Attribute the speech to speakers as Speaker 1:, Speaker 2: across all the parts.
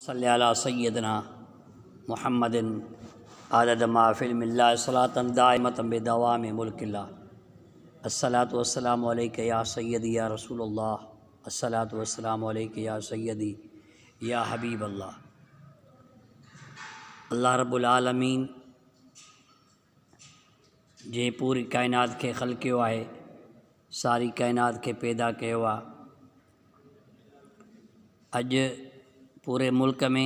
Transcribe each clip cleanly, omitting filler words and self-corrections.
Speaker 1: صل علي سيدنا محمد عدد ما في علم الله صلاة دائمة بدوام ملڪ الله الصلاة والسلام عليك يا سيدي يا رسول الله الصلاة والسلام عليك يا سيدي يا حبيب الله الله رب العالمين جنهن پوري ڪائنات کي خلقيو آهي، ساري ڪائنات کي پيدا ڪيو آ. اڄ پوري ملڪ ۾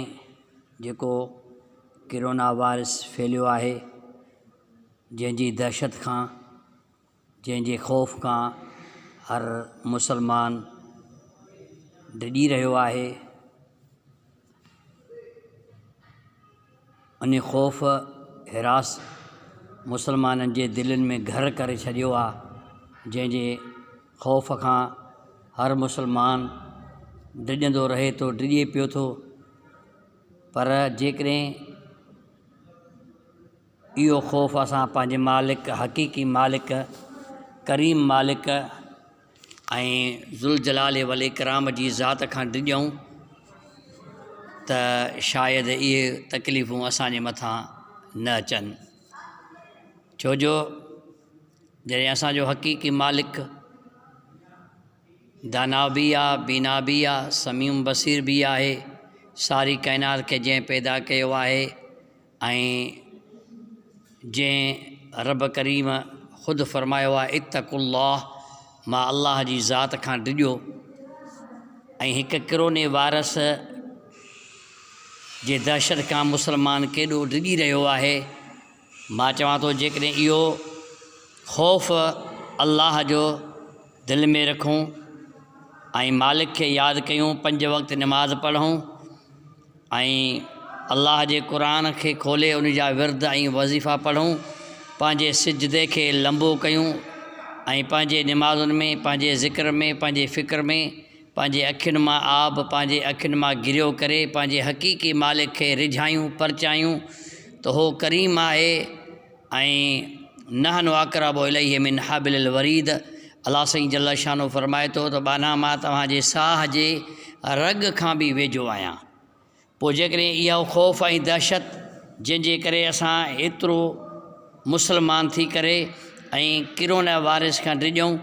Speaker 1: جيڪو ڪرونا وائرس ڦهليو آهي، جنهن جي دهشت کان، جنهن جي خوف کان هر مسلمان ڊڄي رهيو آهي. ان خوف هراس مسلمانن جي دلين ۾ گهر ڪري ڇڏيو آ جنهن جي خوف کان هر مسلمان ڊڄندو رهي ٿو ڊڄي پيو ٿو پر جيڪڏهن اهو خوف اسان پنهنجي مالڪ حقيقي مالڪ ڪريم مالڪ ۽ ذوالجلال والاڪرام جي ذات کان ڊڄون ته شايد اهي تڪليفون اسان جي مٿان نه اچن. ڇو جو جڏهن اسان جو حقيقي مالڪ دانا به آ، بينا به آ، سميع بصير به آهي، ساري ڪائنات کي جنهن پيدا ڪيو آهي ۽ جنهن رب ڪريم خود فرمايو آهي اتقوا الله مان الله جي ذات کان ڊڄو ۽ هڪ ڪروني وائرس جي دهشت کان مسلمان ڪيڏو ڊڄي رهيو آهي مان چوان ٿو جيڪڏهن اهو خوف الله جو دل ۾ رکون ۽ مالڪ کي ياد ڪيون پنج وقت نماز پڙهون ۽ الله جي قرآن کي کولي ان جا ورد ۽ وظيفا پڙهون، پنهنجي سجدي کي لنبو ڪيون ۽ پنهنجي نمازن ۾ پنهنجي ذڪر ۾ پنهنجي فڪر ۾ پنهنجي اکين مان آب پنهنجي اکين مان گريو ڪري پنهنجي حقيقي مالڪ کي ريجهايون پرچايون ته هو ڪريم آهي ۽ نحن اقرب اليه من حبل الوريد الله سائين جل شانه فرمائي ٿو ته ٻانها مان توهان جي ساهه جي رڳ کان به ويجهو آهيان پوء جيڪڏهن اهو خوف ۽ دهشت جنهن جي ڪري اسان ايترو مسلمان ٿي ڪري ۽ ڪرونا وائرس کان ڊڄون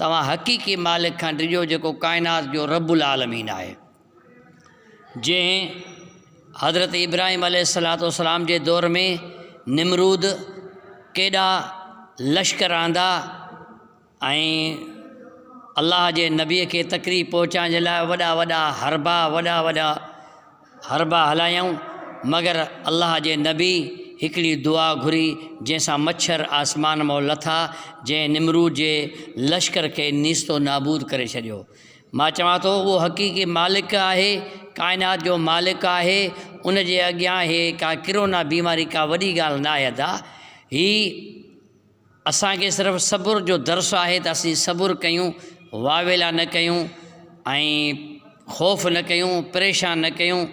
Speaker 1: توهان حقيقي مالڪ کان ڊڄو جيڪو ڪائنات جو رب العالمين آهي جنهن حضرت ابراهيم عليه الصلوة والسلام جي دور ۾ نمرود ڪيڏا لشڪر آندا ۽ الله جي نبي کي تڪليف پهچائڻ جي لاء وڏا وڏا حربا وڏا وڏا حربا هلايائون مگر الله جي نبي هڪڙي دعا گهري جنهن سان مڇر آسمان مان لٿا جنهن نمرود جي لشڪر کي نيست و نابود ڪري ڇڏيو. مان چوان ٿو اهو حقيقي مالڪ آهي، ڪائنات جو مالڪ آهي، ان جي اڳيان هي ڪا ڪرونا بيماري ڪا وڏي ڳالهه ناهي ادا. هي اسان کي صرف صبر جو درس آهي ته اسين صبر ڪيون، واويلا نه ڪيون ۽ خوف نه ڪيون، پريشان نه ڪيون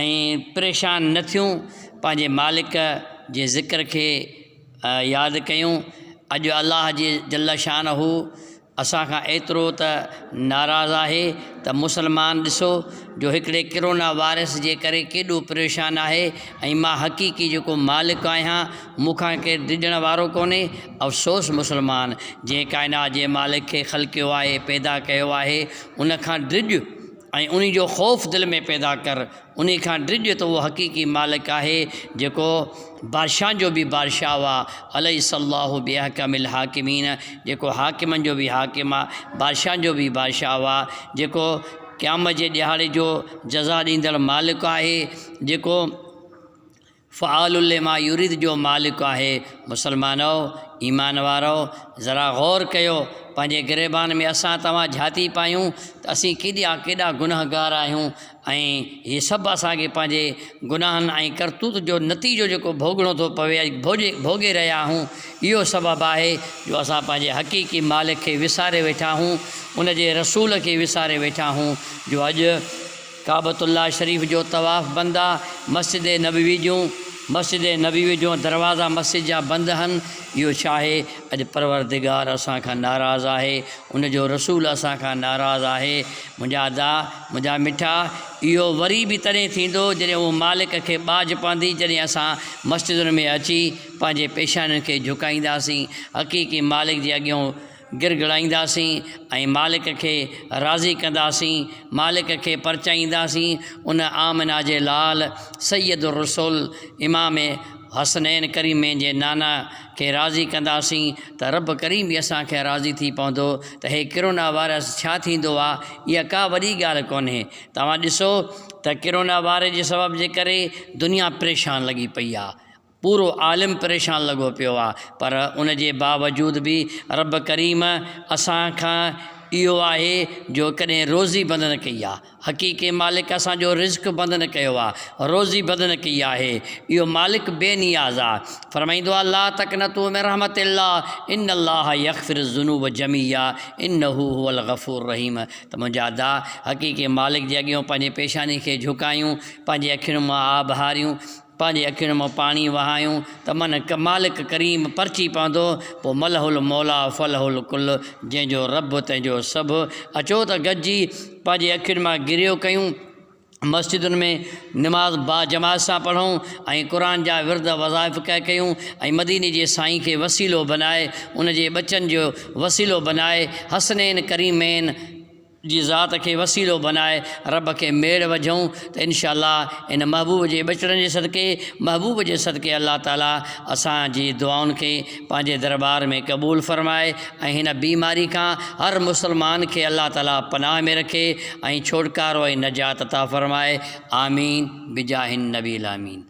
Speaker 1: ۽ پريشان نه ٿيون، پنهنجي مالڪ جي ذڪر کي ياد ڪيون. اڄ الله جي جل شانه اسان کان ايترو ته ناراض آهي ته مسلمان ڏسو جو هڪڙي ڪرونا وائرس جي ڪري ڪيڏو پريشان آهي ۽ مان حقيقي جيڪو مالڪ آهيان مون کان ڪير ڊڄڻ وارو ڪونهي افسوس مسلمان جنهن ڪائنات جي مالڪ کي خلقيو آهي پيدا ڪيو آهي ان کان ڊڄ ۽ انهي جو خوف دل ۾ پيدا ڪر، انهي کان ڊڄ ته اهو حقيقي مالڪ آهي، جيڪو بادشاهن جو به بادشاهه آ، اليس الله باحڪم الحاڪمين، جيڪو حاڪمن جو به حاڪم آ، بادشاهن جو به بادشاهه آ، جيڪو قيامت جي ڏهاڙي جو جزا ڏيندڙ مالڪ آهي، جيڪو. فعال لما يريد جو مالڪ آهي. مسلمانؤ! ايمان وارؤ! ذرا غور ڪيو، پنهنجي گريبان ۾ اسان توهان جهاتي پايون ته اسين ڪيڏا ڪيڏا گنهگار آهيون ۽ هي سڀ اسان کي پنهنجي گناهن ۽ ڪرتوت جو نتيجو جيڪو ڀوڳڻو ٿو پوي ۽ ڀوڳي رهيا آهيون اهو سبب آهي جو اسان پنهنجي حقيقي مالڪ کي وساري ويٺا آهيون ان جي رسول کي وساري ويٺا آهيون جو اڄ ڪعبة الله شريف جو طواف بند آ، مسجد نبوي جون مسجد نبوي جو دروازا مسجد جا بند هن، اهو ڇا آهي؟ اڄ پروردگار اسان کان ناراض آهي، ان جو رسول اسان کان ناراض آهي. منهنجا ادا، منهنجا مٺا، اهو وري به تڏهن ٿيندو جڏهن اهو مالڪ کي ٻاجهه پوندي، جڏهن اسان مسجدن ۾ اچي پنهنجي پيشانين کي جهڪائينداسين، حقيقي مالڪ جي اڳيون گڙگڙائينداسين ۽ مالڪ کي راضي ڪنداسين، مالڪ کي پرچائينداسين، ان آمنه جي لال سيد الرسل امام حسنين ڪريمين جي نانا کي راضي ڪنداسين ته رب ڪريم به اسان کي راضي ٿي پوندو ته هي ڪرونا وائرس ڇا ٿيندو آ اها ڪا وڏي ڳالهه ڪونهي توهان ڏسو ته ڪرونا وائرس جي سبب جي ڪري دنيا پريشان لڳي پئي آ پورو عالم پريشان لڳو پيو آ پر ان جي باوجود به رب ڪريم اسان کان اهو آهي جو ڪڏهن روزي بند نه ڪئي آ حقيقي مالڪ اسان جو رزق بند نه ڪيو آ روزي بند نه ڪئي آهي اهو مالڪ بي نياز آ فرمائيندو آ لا تقنطوا من رحمت الله ان الله يغفر الذنوب جميعا انه هو الغفور الرحيم ته منهنجا ادا حقيقي مالڪ جي اڳيون پنهنجي پيشاني کي جهڪايون پنهنجي اکين مان آب هاريون پنهنجي اکين مان پاڻي وهايون ته من مالڪ ڪريم پرچي پوندو، پوء مله الموليٰ فله الڪل، جنهن جو رب تنهن جو سڀ. اچو ته گڏجي پنهنجي اکين مان گريو ڪيون، مسجدن ۾ نماز باجماعت سان پڙهون ۽ قرآن جا ورد وظائف ڪيون ۽ مديني جي سائين کي وسيلو بنائي، ان جي ٻچن جو وسيلو بنائي، حسنين ڪريمين، جي ذات کي وسيلو بنائي رب کي ميڙ وجهون ته انشاء الله ان محبوب جي ٻچڙن جي صدقي محبوب جي صدقي الله تعالي اسان جي دعائن کي پنهنجي دربار ۾ قبول فرمائي ۽ هن بيماري کان هر مسلمان کي الله تعالي پناهه ۾ رکي ۽ ڇوٽڪارو ۽ نجات عطا فرمائي آمين بجاه النبي الامين.